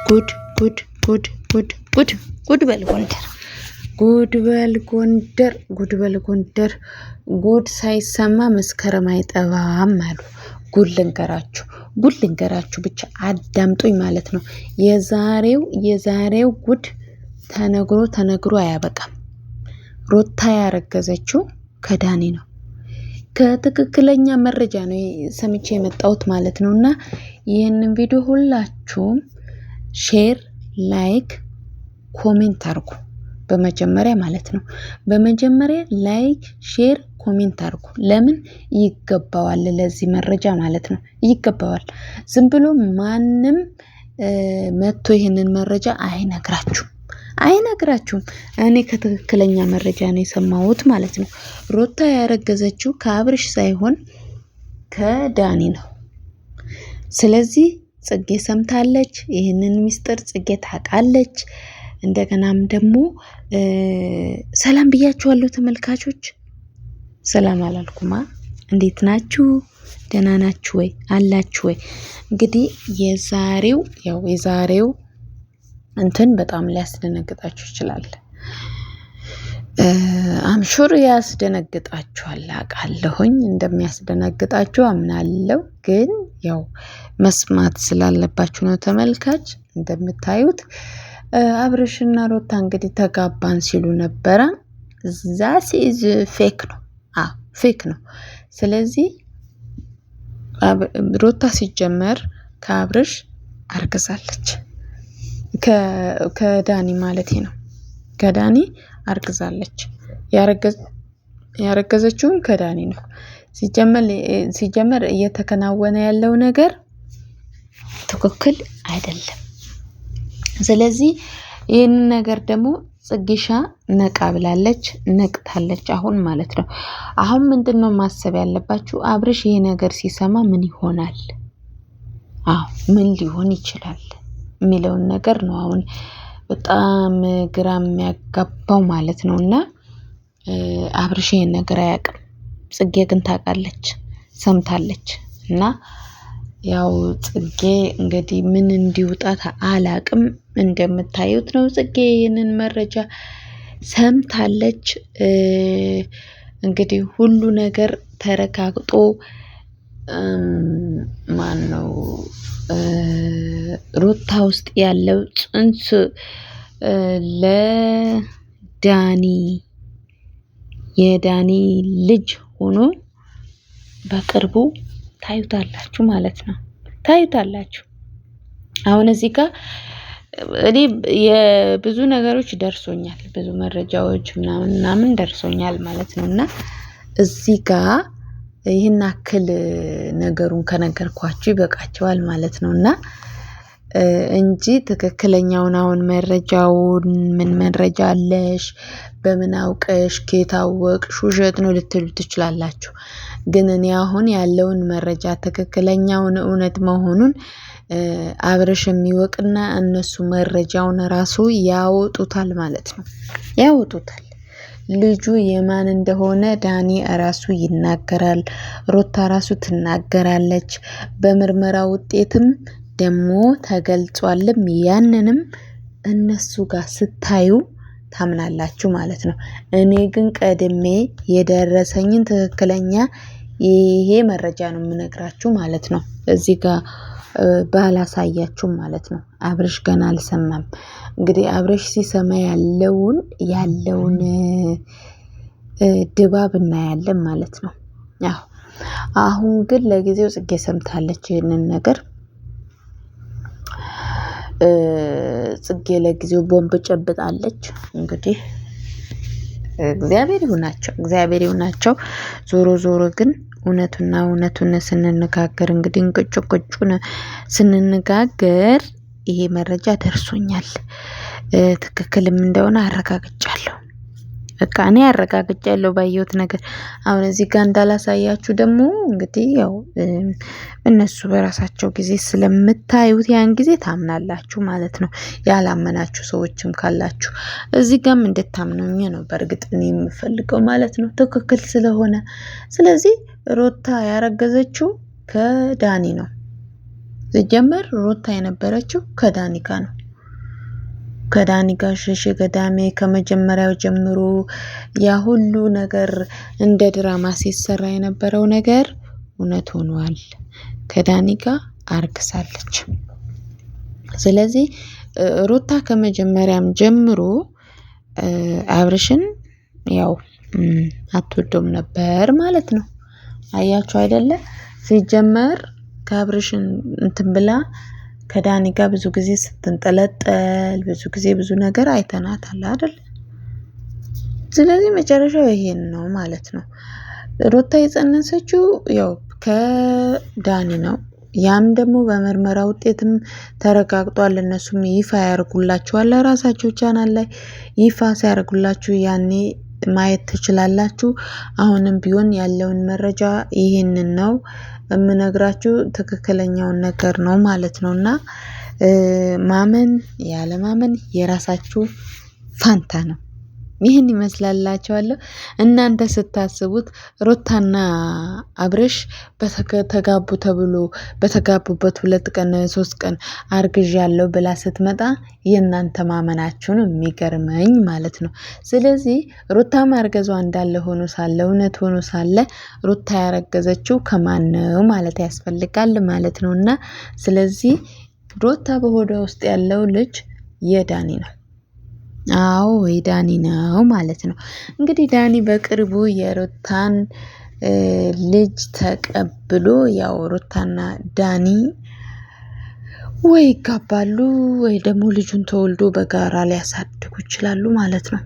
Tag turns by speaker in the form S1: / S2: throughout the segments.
S1: ጉድ ጉድ ጉድ ጉድ ጉድ ጉድ በል ጎንደር፣ ጉድ በል ጎንደር፣ ጉድ በል ጎንደር። ጉድ ሳይሰማ መስከረም አይጠባም አሉ። ጉድ ልንገራችሁ፣ ጉድ ልንገራችሁ፣ ብቻ አዳምጡኝ ማለት ነው። የዛሬው ጉድ ተነግሮ ተነግሮ አያበቃም። ሩታ ያረገዘችው ከዳኒ ነው። ከትክክለኛ መረጃ ነው ሰምቼ የመጣሁት ማለት ነው። እና ይህንን ቪዲዮ ሁላችሁም share፣ like፣ comment አድርጉ። በመጀመሪያ ማለት ነው። በመጀመሪያ like፣ share፣ comment አድርጉ። ለምን ይገባዋል፣ ለዚህ መረጃ ማለት ነው ይገባዋል። ዝም ብሎ ማንም መጥቶ ይህንን መረጃ አይነግራችሁም አይነግራችሁም። እኔ ከትክክለኛ መረጃ ነው የሰማሁት ማለት ነው። ሩታ ያረገዘችው ከአብርሽ ሳይሆን ከዳኒ ነው። ስለዚህ ጽጌ ሰምታለች። ይህንን ሚስጥር ጽጌ ታውቃለች። እንደገናም ደግሞ ሰላም ብያችኋለሁ ተመልካቾች። ሰላም አላልኩማ። እንዴት ናችሁ? ደህና ናችሁ ወይ? አላችሁ ወይ? እንግዲህ የዛሬው ያው የዛሬው እንትን በጣም ሊያስደነግጣችሁ ይችላል። I'm sure ያስደነግጣችኋል፣ አውቃለሁኝ እንደሚያስደነግጣችሁ አምናለሁ። ግን ያው መስማት ስላለባችሁ ነው ተመልካች። እንደምታዩት አብርሽና ሩታ እንግዲህ ተጋባን ሲሉ ነበረ። That is fake ነው፣ fake ነው። ስለዚህ ሩታ ሲጀመር ከአብርሽ አርግዛለች፣ ከዳኒ ማለት ነው። ከዳኒ አርግዛለች። ያረገዘችውም ከዳኒ ነው። ሲጀመር እየተከናወነ ያለው ነገር ትክክል አይደለም። ስለዚህ ይህንን ነገር ደግሞ ጽጌሻ ነቃ ብላለች፣ ነቅታለች አሁን ማለት ነው። አሁን ምንድን ነው ማሰብ ያለባችሁ? አብርሽ ይሄ ነገር ሲሰማ ምን ይሆናል? አዎ ምን ሊሆን ይችላል የሚለውን ነገር ነው አሁን በጣም ግራ የሚያጋባው ማለት ነው። እና አብርሽ ይሄን ነገር አያውቅም። ጽጌ ግን ታውቃለች፣ ሰምታለች። እና ያው ጽጌ እንግዲህ ምን እንዲውጣት አላቅም። እንደምታዩት ነው ጽጌ ይህንን መረጃ ሰምታለች። እንግዲህ ሁሉ ነገር ተረጋግጦ ማን ነው ሩታ ውስጥ ያለው ጽንስ ለዳኒ የዳኒ ልጅ ሆኖ በቅርቡ ታዩታላችሁ ማለት ነው። ታዩታላችሁ። አሁን እዚህ ጋር እኔ የብዙ ነገሮች ደርሶኛል፣ ብዙ መረጃዎች ምናምን ምናምን ደርሶኛል ማለት ነው። እና እዚህ ጋር ይህን አክል ነገሩን ከነገርኳችሁ ይበቃቸዋል ማለት ነው። እና እንጂ ትክክለኛውን አሁን መረጃውን ምን መረጃ አለሽ፣ በምን አውቀሽ፣ ከየት አወቅሽ፣ ውሸት ነው ልትሉ ትችላላችሁ። ግን እኔ አሁን ያለውን መረጃ ትክክለኛውን እውነት መሆኑን አብረሽ የሚወቅና እነሱ መረጃውን ራሱ ያወጡታል ማለት ነው፣ ያወጡታል። ልጁ የማን እንደሆነ ዳኒ ራሱ ይናገራል፣ ሩታ ራሱ ትናገራለች። በምርመራ ውጤትም ደግሞ ተገልጿልም። ያንንም እነሱ ጋር ስታዩ ታምናላችሁ ማለት ነው። እኔ ግን ቀድሜ የደረሰኝን ትክክለኛ ይሄ መረጃ ነው የምነግራችሁ ማለት ነው። እዚህ ጋር ባላሳያችሁም ማለት ነው። አብርሽ ገና አልሰማም። እንግዲህ አብርሽ ሲሰማ ያለውን ያለውን ድባብ እናያለን ማለት ነው። አዎ አሁን ግን ለጊዜው ጽጌ ሰምታለች ይህንን ነገር። ጽጌ ለጊዜው ቦምብ ጨብጣለች። እንግዲህ እግዚአብሔር ይሁናቸው፣ እግዚአብሔር ይሁናቸው። ዞሮ ዞሮ ግን እውነቱና እውነቱን ስንነጋገር እንግዲህ እንቅጩ ቅጩን ስንነጋገር ይሄ መረጃ ደርሶኛል፣ ትክክልም እንደሆነ አረጋግጫለሁ። በቃ እኔ አረጋግጫለሁ ባየሁት ነገር። አሁን እዚህ ጋር እንዳላሳያችሁ ደግሞ እንግዲህ ያው እነሱ በራሳቸው ጊዜ ስለምታዩት ያን ጊዜ ታምናላችሁ ማለት ነው። ያላመናችሁ ሰዎችም ካላችሁ እዚህ ጋርም እንድታምኑኝ ነው በእርግጥ እኔ የምፈልገው ማለት ነው፣ ትክክል ስለሆነ። ስለዚህ ሩታ ያረገዘችው ከዳኒ ነው። ሲጀመር ሩታ የነበረችው ከዳኒ ጋር ነው። ከዳኒ ጋር ሸሸ ገዳሜ ከመጀመሪያው ጀምሮ ያ ሁሉ ነገር እንደ ድራማ ሲሰራ የነበረው ነገር እውነት ሆኗል። ከዳኒ ጋር አርግሳለች። ስለዚህ ሩታ ከመጀመሪያም ጀምሮ አብርሽን ያው አትወደውም ነበር ማለት ነው። አያችሁ አይደለ? ሲጀመር ከአብርሽን እንትን ብላ ከዳኒ ጋር ብዙ ጊዜ ስትንጠለጠል ብዙ ጊዜ ብዙ ነገር አይተናታል አይደል? ስለዚህ መጨረሻው ይሄን ነው ማለት ነው። ሩታ የጸነሰችው ያው ከዳኒ ነው። ያም ደግሞ በምርመራ ውጤትም ተረጋግጧል። እነሱም ይፋ ያደርጉላችኋል ለራሳቸው ቻናል ላይ ይፋ ሲያደርጉላችሁ ያኔ ማየት ትችላላችሁ። አሁንም ቢሆን ያለውን መረጃ ይህንን ነው የምነግራችሁ፣ ትክክለኛውን ነገር ነው ማለት ነው። እና ማመን ያለማመን የራሳችሁ ፋንታ ነው። ይህን ይመስላላችኋለሁ። እናንተ ስታስቡት ሩታና አብርሽ ተጋቡ ተብሎ በተጋቡበት 2 ቀን 3 ቀን አርግዣለሁ ብላ ስትመጣ የእናንተ ማመናችሁ ነው የሚገርመኝ ማለት ነው። ስለዚህ ሩታ ማርገዟ እንዳለ ሆኖ ሳለ እውነት ሆኖ ሳለ ሩታ ያረገዘችው ከማን ነው ማለት ያስፈልጋል ማለት ነው። እና ስለዚህ ሩታ በሆዷ ውስጥ ያለው ልጅ የዳኒ ነው። አዎ የዳኒ ነው ማለት ነው። እንግዲህ ዳኒ በቅርቡ የሩታን ልጅ ተቀብሎ ያው ሩታና ዳኒ ወይ ይጋባሉ ወይ ደግሞ ልጁን ተወልዶ በጋራ ሊያሳድጉ ይችላሉ ማለት ነው።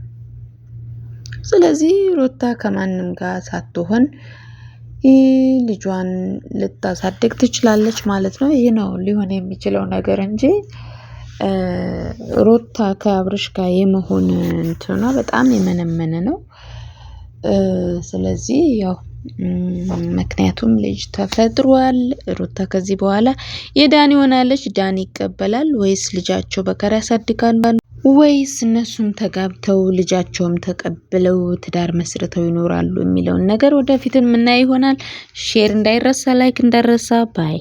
S1: ስለዚህ ሩታ ከማንም ጋር ሳትሆን ልጇን ልታሳድግ ትችላለች ማለት ነው። ይህ ነው ሊሆን የሚችለው ነገር እንጂ ሩታ ከአብርሽ ጋር የመሆን እንትኗ በጣም የመነመነ ነው። ስለዚህ ያው ምክንያቱም ልጅ ተፈጥሯል። ሩታ ከዚህ በኋላ የዳኒ ሆናለች። ዳኒ ይቀበላል ወይስ ልጃቸው በጋራ ያሳድጋሉ ወይስ እነሱም ተጋብተው ልጃቸውም ተቀብለው ትዳር መስርተው ይኖራሉ የሚለውን ነገር ወደፊት የምናየው ይሆናል። share እንዳይረሳ፣ like እንዳይረሳ። bye።